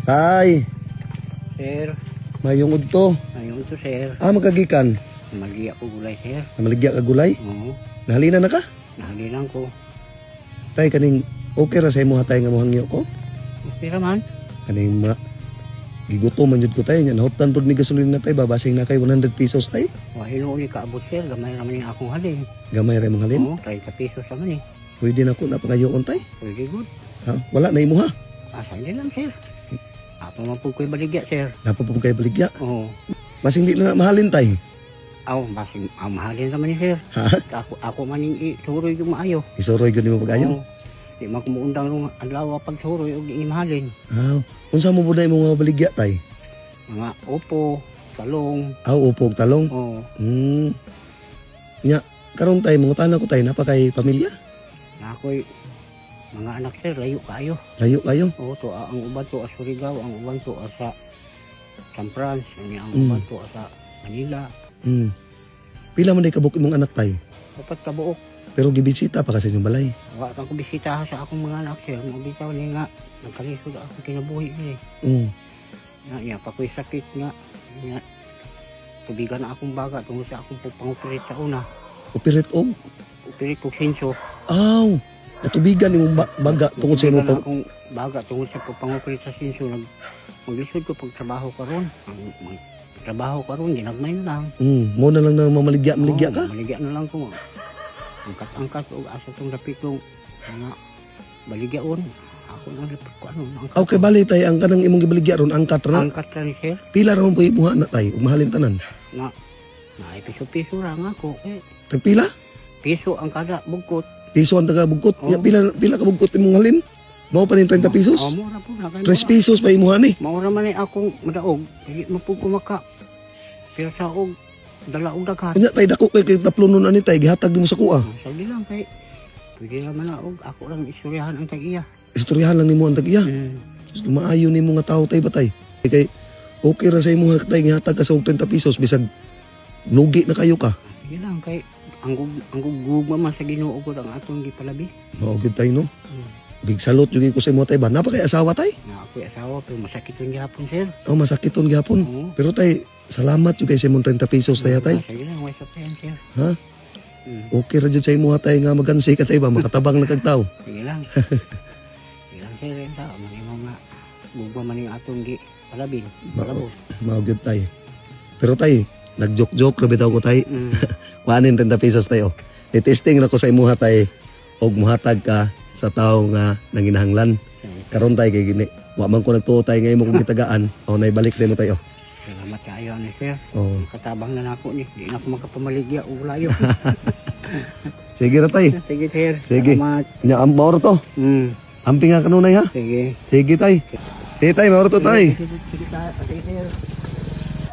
Tay, Sir, mayong udto. Ayun to, sir. Ah, magkagikan. Mali ako gulay, sir. Namaligya ka gulay. Oo, Nahalina na ka. nahalilan ko. Tay, kaning okay ra sa imo ha, tay, nga mohangyo ko. Okay raman. Kaning ma gigutom man jud ko, tay, nya nahutdan pud mi gasolina, tay, babasing na kay 100 pesos, tay. Wahilo ni kaabot, sir. Gamay raman yung akong halin. Gamay ra imong halin. Oo, 30 pesos naman eh. Pwede na ko na pangayoon, tay. Pwede good. Ha? Wala na imo ha. Asan din lang, sir. Apo man po ko'y baligya, sir. Napa po kay baligya. Oo. Basing di na mahalin, tay. Aw, basing ang mahalin naman ni sir. Ha? Ako man yung isuroy yung maayo. Isuroy gyud nimo pag-ayo. Oo. Di man kumuundang nung adlaw pagsuroy og di mahalin. Ah, unsa mo buday imong mga baligya, tay? Mga upo, talong. Aw, upo og talong. Oo. Nya, karon, tay, mangutana ko, tay, napa kay pamilya? Na ako'y mga anak, sir, layo kaayo. Layo kayo. Oo, to ang uban to Surigao, ang uban to sa San Franz, ang uban to sa Manila. Pila man day kabuk imong anak, tay? Dapat kabuok. Pero gibisita pa kasi inyong balay. Wa kang ko bisita sa akong mga anak, sir. Mo bitaw ni nga nagkalisod ako kinabuhi ni. Nga niya pa ko'y sakit nga. Nga tubigan na akong baga tungod sa akong pangupirit sa una. Operate og Upirit kog sinso. aw, natubigan imong baga tungod sa imong Tubigan na akong baga tungod sa pangupirit sa sinso, maglisod ko pagtrabaho karon. Ang trabaho karon ginagmay na lang. Mo na lang na mamaligya maligya Oo, ka. maligya na lang ko. Angkat-angkat og asa tong dapit kong mga baligyaon. Ako na dapit ko ano. Angkat. Aw, kay bali, tay, ang kanang imong gibaligya ron angkat ra. Angkat ra ni sir. Pila ra man po imuha na, tay, ug mahalin tanan? Na na ay piso-piso ra nga ako. Eh, Tagpila? piso ang kada bugkot. Piso ang taga bugkot. Oo. Nya pila pila ka bugkot imong halin? Mao pa ning 30 pesos? Oh, mura po na. 3 pesos pa imuha ni. Maura man ay akong madaog. Dili man po ko maka. Pero sa og dala og daghan. Unya, tay, dako kay taplo nun ani, tay, gihatag nimo sa kuha. Oh, sabi lang kay pwede naman na og ako lang istoryahan ang tag-iya. Istoryahan lang nimo ang tag-iya. Maayo nimo nga tao, tay, ba, tay? Kay okay ra sa imo tay, gihatag ka sa og 30 pesos bisag lugi na kayo ka. Sige lang kay ang gugma man sa Ginoo gud ang atong gipalabi. Mao gyud, tay, no. Big salute jud ko sa imo, tay, ba. Napa kay asawa, tay? Na ako'y asawa pero masakit yung gihapon, sir. Oh, masakiton gihapon. Oo. Pero tay, salamat jud kay sa imong 30 pesos, tay, ha, tay. Sige lang, way sa payan, sir. Ha? Mm. Okay ra jud sa imo tay nga magansi ka, tay, ba, makatabang na kag tao. Sige lang. Sige lang, sir. Enta, man imo nga gugma man yung atong gi palabin. Palabot. Mao gyud, tay. Pero tay, nag-joke-joke ra bitaw ko, tay. Kuanin 30 pesos tayo. Ni-testing na ko sa imuha, tay, og muhatag ka sa tao nga nanginahanglan. Karon, tay, kay gini wa man ko nagtuo, tay, nga imo kong gitagaan. O naibalik nimo tayo. Salamat kaayo ani, sir. Oh. Katabang na nako ni. Di na ako makapamaligya og layo. Sige ra, tay. Sige, sir. Sige. Salamat. Nya ang maor to. Amping nga kanunay ha. Sige. Sige, tay. Sige, tay, maor to, tay. Sige, sige, sige, sir.